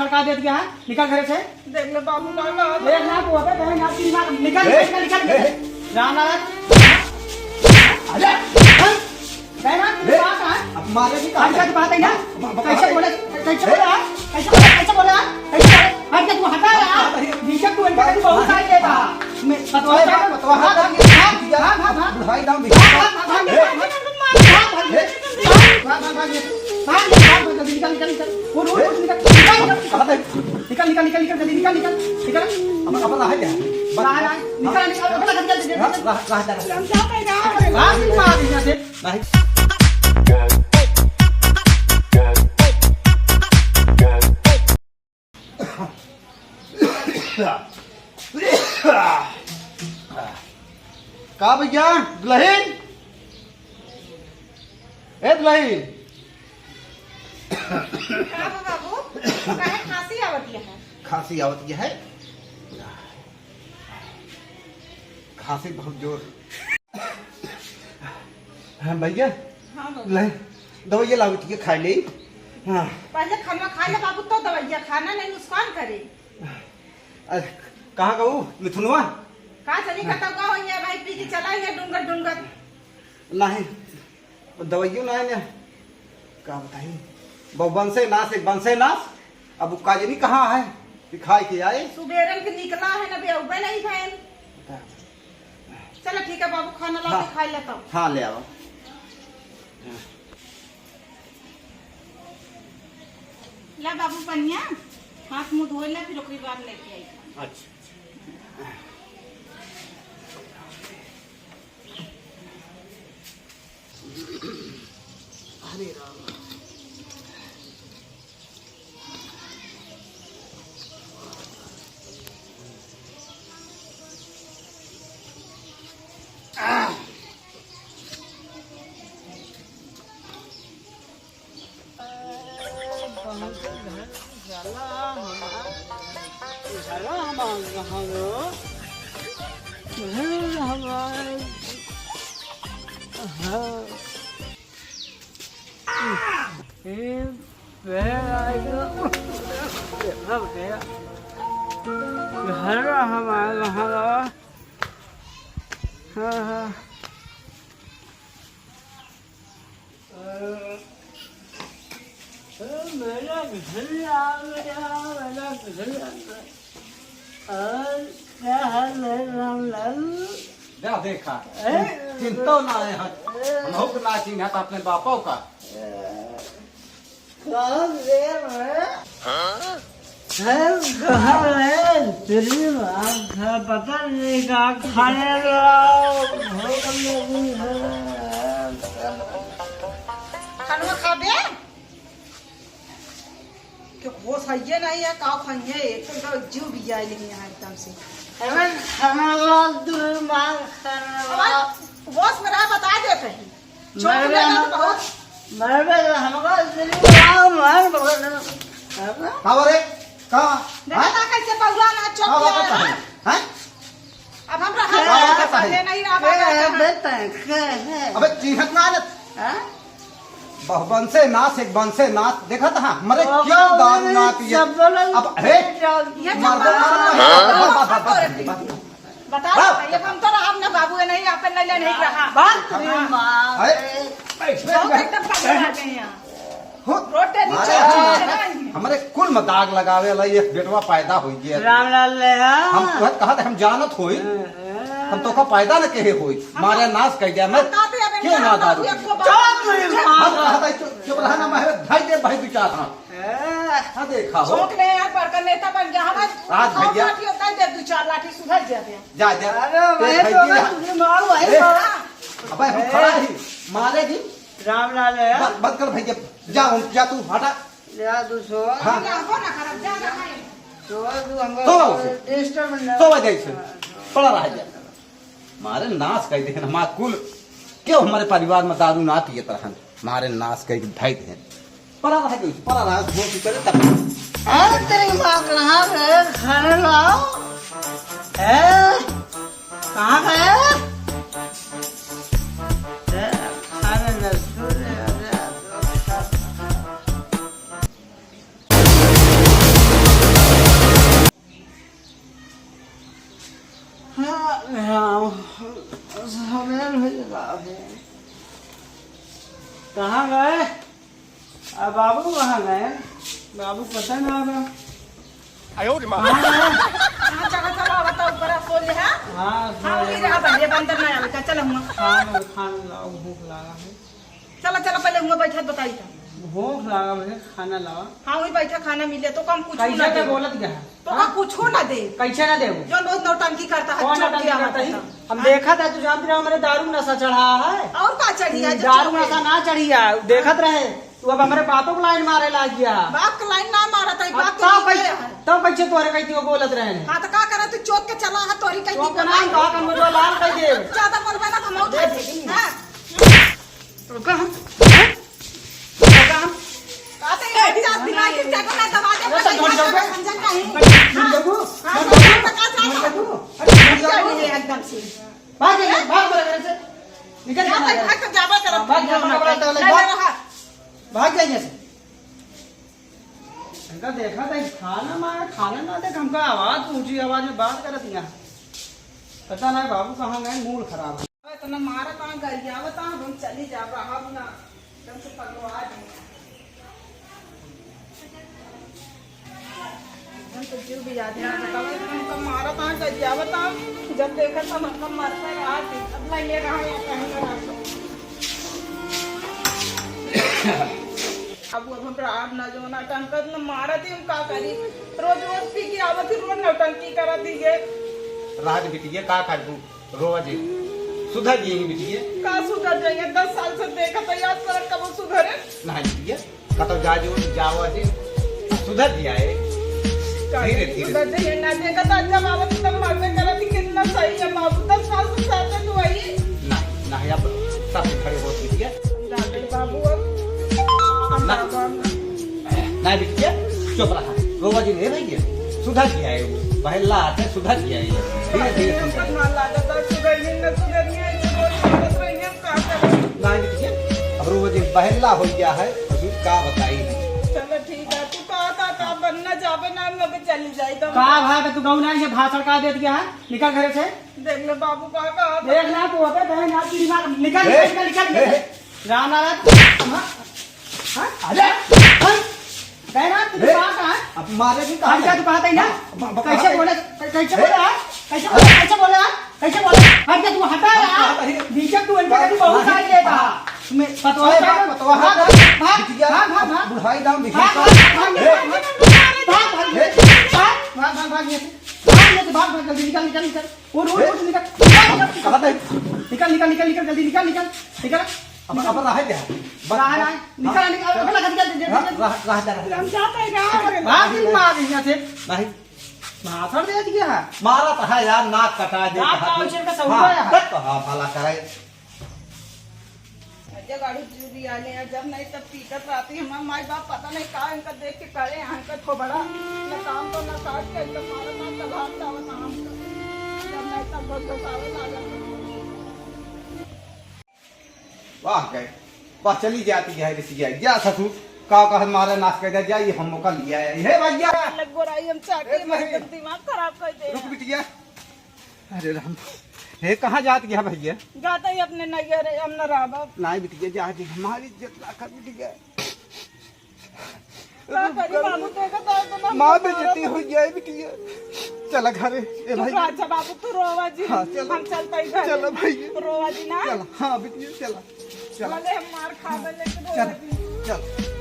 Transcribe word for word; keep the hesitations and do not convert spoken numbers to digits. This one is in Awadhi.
का दे दिया है? निकल घर से। देख ले बाबू, ना, ना। ए, ना, तू अबे कहे ना, तू ना, निकल, ए, निकल, निकल, निकल, ए, निकल। राम नारायण। अरे, कहना, तू ए, बात है। अब मारे भी कहाँ हमका है? तो बात है ना। अब, अब कैसे बात है। बोले, कैसे ए। बोले, हाँ? कैसे बोले, कैसे बोले, हाँ? कैसे बोले? हट जा, तू हटा यार। बात है। बीच में तू इनका भी बहुत साथ देता। मैं बतवा, बतवा, बतवा। भाग, भाग, भाग, भाग, भाग। बुढ़ाई दाम भी। भाग, भाग, भाग, भाग, भाग, भाग, भाग, भाग, भाग, भाग, भाग, भाग, भाग, भाग, भाग, भाग, भाग, जल्दी निकल, निकल, निकल। उठ, उठ, उठ, निकल, निकल, निकल। कहाँ पे? निकल, निकल, निकल, निकल, जल्दी निकल, निकल, निकल। अब, अब रहा क्या? बाहर आ, निकल, निकल, निकल, निकल, निकल, निकल। रहा, रहा, रहा, रहा। भाग, भाग, यहाँ से। नहीं। का भैया, दुलहिन? ए दुलहिन। का बा बाबू? काहे खांसी आवत है? खांसी आवत है? खांसी बहुत जोर। हाँ भैया। हाँ बाबू। ले, दवाइया लाओ, ठीक है, खा ले। हाँ। पहले खाना खा ले बाबू, तो दवाइया खाना नहीं नुकसान करे। अरे, कहाँ गऊ मिथुनवा? का जानी कतौ का होइया भाई, पी के चला गया डूंगर डूंगर। नहीं, दवाइयो ना है ना। का बताई? बहु बंसे नास, एक बंसे नास। अब उ का जानी कहाँ है? कि खाए के आए। सुबेरन के निकला है ना, अबे अउबे नहीं भैन। चलो ठीक है बाबू, खाना ला हाँ। के खा लेता हूँ। हाँ, ले आओ। ला बाबू पनिया, हाथ मुंह धोए ला, फिर ओकरी बाद लेके आई। अच्छा। हरे राम। बहुत घर जाला हमार, जाला हमार कहाँ गो? घर हमार, हाँ। ए, बे, आइगो। देखा बेटा। घर हमार कहाँ गो? हाँ, हाँ। मेरा घर आ गया, मेरा घर आ गया। और क्या हाल है रामलाल? जा देखा, हैं? चिंता ना है, हम, हमहू के ना चिन्हत अपने बापो का। कहाँ गया मैं? हाँ? है, कहाँ है? तेरी माँ का पता नहीं कहाँ खाने रहा। भूख लगी है। खाना खाबे? के होश हइये नहीं है, का खाइए? एक तो एकदम जीव भी जाए लेकिन यहाँ एकदम से। अरे, खाना ला, तेरी माँ, खाना ला। अब होश में रहा, बता देते हैं। चौक मरबे में हम, तो बहुत मरबे तो हमको दिल्ली में आओ, मार बहुत। का बा रे? का? देखा हाँ? था कैसे बउआ ना चौक का बा में का आया, है? हाँ? हैं? अब हम रहा का बा का है? साथे नहीं रहा, ए, बाबा ए, कहाँ? बेटा, के है? अबे चीन्हत ना आनत। हाँ? बहु बंसे नास, एक बंसे नास, देखत हाँ, मरे बाबा, क्यों दारू ना पिए? सब लोग अब, हे, ये मर दे, सब मर दे, लोग मर दे, मर दे, मर दे, मर दे। बता, हाँ। ये हम तो रहब ना बाबू, ये नहीं, आपन नहीं, नहीं रहा। बाप रे हाँ। माँ। अरे, बहुत एकदम पगला आ गए हैं। हो, रोटे नीचे मारे नीचे हम, नहीं है। हमरे कुल में दाग लगावे ला ये बेटवा पैदा होई गया। रामलाल ले हाँ। हम तुहर कहा थे, हम जानत होई। हाँ, हाँ। हम तो का पैदा न कहे होई। हम मारे नाश कर दिया मैं। हम कहते हैं, क्यों ना दारू बाबू, पी? एक को बात चुप रही, हम हाँ। कहा था, चुप, चुप रहा ना, मैं भाई दे, भाई विचार, हाँ। हाँ। हाँ, देखा हो। चौक में यार बड़का नेता बन गया, हमारे आज खाओ भैया। लाठी और दे दे, दो चार लाठी सुधर जाते हैं। जा, जा। अरे, ते भाई, खाई तो दिया। तुझे मारू, भाई, ए, मारा। अबे, हम ए। खड़ा ही, मारेगी। रामलाल है। बंद, बंद कर भैया, जा, जा तू, हटा। ले आ, तू सो। हाँ। जा, हो ना, खराब, जा, जा, भाई। सो, तू हमको तो आओ से। Disturb ना। तो वजह से। पड़ा रह जा। मारे नाश कर दे, हमार कुल। क्यों हमारे परिवार में दारू ना पियत रहन? मारे नाश कर दे, भाई दे। पड़ा रह गई, पड़ा रह, धोती करे तब। अरे तेरी माँ कहाँ गए? खाने लाओ। ए, कहाँ गए? ए, खाने न सुने, अरे। कहाँ गए? आ, बाबू कहाँ गए? बाबू पता ना बा। आयो रे माँ। कहाँ गए? हाँ, चला, चला, आवा तो ऊपर आ, सो ले, हाँ? हाँ, हाँ, सो वही ले। रहा, भैया, बंदर ना आवे, चल, चल, हुआ। खाना, खाना लाओ, भूख लगा है। चला, चला, पहले हुआ बैठा, बताई था। भूख लगा है, खाना लाओ। हाँ, वही बैठा, खाना मिले, तो कम कुछ कैसे ना तो दे। बोलत गया है? तो हाँ? का कुछो ना दे। कैसे ना देबू? जौन बहुत नौटंकी करता है, कौन चौक नौटंकी के करता आवत है? है। हम हाँ। देखा था, तू जानत रहे, हमरे दारू नशा चढ़ा है। और का चढ़ी है, हम्म, जो दारू चौक पे नशा ना चढ़ी है, देखत रहे। तू अब हमरे बापों को लाइन मारे लाग गया। बाप के लाइन ना मारत है, अब बाप के तब नीचे कैसे, है। तब कैसे तोहरे कहती हो बोलत रहे? हाँ, तो का करे, तू चौक के चला है, तोरी कहती चौक के ना, का हम जो लाल कह दे। ज्यादा बोलबे ना, तो हम उठा दे। हाँ। तो का हम? तो का हम? का तो ये चार दिन आके क्या करना, दबा दे, अरे तो पता ढूंढ नहीं जाओगे। समझन का है। ढूंढ जाओगे। हाँ, ढूंढ जाओगे। तो का चाहता? ढूंढ जाओगे। अरे ढूंढ जाओगे। चलिए एकदम से। भाग जाइए, भाग मेरे घर से। निकल यहाँ जाओ। तक भाग तो जाबा करत हाँ, भाग जाओ, भाग जाओ, भाग जाओ। भाग जाइए से। इनका देखा था, खाना मांगा, खाना ना दे, हमका आवाज, ऊंची आवाज में बात करत यहाँ। पता ना बाबू कहाँ गए, मूड खराब है। इतना मारा कहाँ गरियावत, हम चली जा रहा ना, एकदम से पगलवा दे। एकदम तो जीव भी याद ना आता, एकदम तो मारा कहाँ गरियावत, जब देखा तब हमका मरता रहा, अब लगे रहा या कहीं ना रहा। अब वो हमरा आप ना जो ना टंकत न मारत ही, हम का करी? रोज रोज पी के आवत ही, रोज नौटंकी करत ही ये। राज बिटिया, का करबू? रोज ही सुधर गई ही बिटिया। का सुधर जाइए? दस साल से देखत है, याद करत कबो सुधरे? नहीं बिटिया, कतौ जा जो, जावा जे, सुधर जाए। का धीरे, धीरे। सुधर जाइए, ना देखत आज जब आवत तब मरबे करत ही, कितना सही है बाबू, दस साल से साथ में तू आई। नहीं, नहीं, अब सब खड़े हो बिटिया। रागड़ बाबू अब। हम ना। बाबू हम। नहीं बिटिया, चुप रहा। रोवा जिन, हे भैया, सुधर गया है वो। बहल्ला आते सुधर गया है। धीरे, धीरे हम समझा। कब ना लागत है, सुधर नहीं, न सुधर नहीं है, ये रोज रोज रही है, हम का करें? नहीं बिटिया, अब रोवा जिन बहल्ला हो गया है, अभी का बताई। चलो ठीक है, तू कहा था, का बनना जाबे ना, हम अभी चली जाई तो। का भाई, तू गाँव ना, ये भाषण का दे दिया है? निकल घर से। देख ले बाबू, का कहा था? देख ना, तू अबे बहन, आज की दिमाग, निकल, ए, निकल, निकल, निकल, ए, निकल। ए। राम नारायण, हाँ? हाँ? अरे! हाँ? बहना, तू ए! बात है? अब मारे भी कहाँ हम क्या है? तू बात है ना? हाँ, ब-, ब-, कैसे बात है। बोले? कै-, कैसे ए! बोले, हाँ? कैसे बोले? कैसे बोले? कैसे बोले? हट जा, तू हटा हाँ, यार। हाँ, अरे। बीच में तू इनके बात कभी बहुत है। सारी लेता। हाँ। मैं पतवा अरे, है। बात पतवा है। भाग, भाग, भाग, बिटिया, भाग, भाग, भाग। बुढ़ाई दाम भाग, लिखा। भाग, भाग, ए! भाग, भाग, भाग, ए! भाग, भाग, भाग, भाग, भाग, भाग, भाग, जल्दी निकल, निकल, निकल। उठ, उठ, ए? उठ, निकल, निकल, निकल, कहाँ गई? निकल, निकल, निकल, निकल, जल्दी निकल, निकल, निकल। अब, अब रहा क्या? बस, रहा, बस। रहा। निकल, हाँ, निकल, चल। निकल, निकल, निकल, हाँ, निकल। रहा, रहा, रहा। हम जाते हैं, रहा। भाग, भाग, भाग यहाँ से। नहीं। भाषण दे दिया है। मारा तो है यार, नाक कटा दे, नाक हाथ का में। उछल के सहुरा हाँ, है। तब तो हाँ, भला करे। जब आड़ू जू भी आने हैं, जब नहीं तब पीटत रहती। हमार माई बाप पता नहीं का इनका देख के करे, इनका थोबड़ा, न काम तो न काज के, इनका मारा ना तलहार चावत हमका। जब नहीं तब घुस घुसावे लागत। वाह गए, वाह चली जाती है बिटिया, जा ससुर, का कहत मारे नाश कर दे, जा ये हम मौका लिया है। हे भैया! लग गोराई हम चाटे, ए, नहीं। एकदम दिमाग खराब कर दे। रुक बिटिया, अरे राम, हे कहाँ जात गया भैया? जाता ही अपने नैहर है, हम न रहबा। नहीं बिटिया, जा दे, हमारी इज्जत रखा बिटिया। का करी बाबू, देखा तो इतना माँ मारा बेइज्जती हो गया है बिटिया। चला घरे, ए चुप भाई। रह, अच्छा बाबू, तू रोवा जी। हाँ, चला। हम चलता ही घर। चला भैया। रोवा जी ना। चला, हाँ बिटिया, चला। चला। भले हम मार खा गए, लेकिन रोवा चला, जी। चला।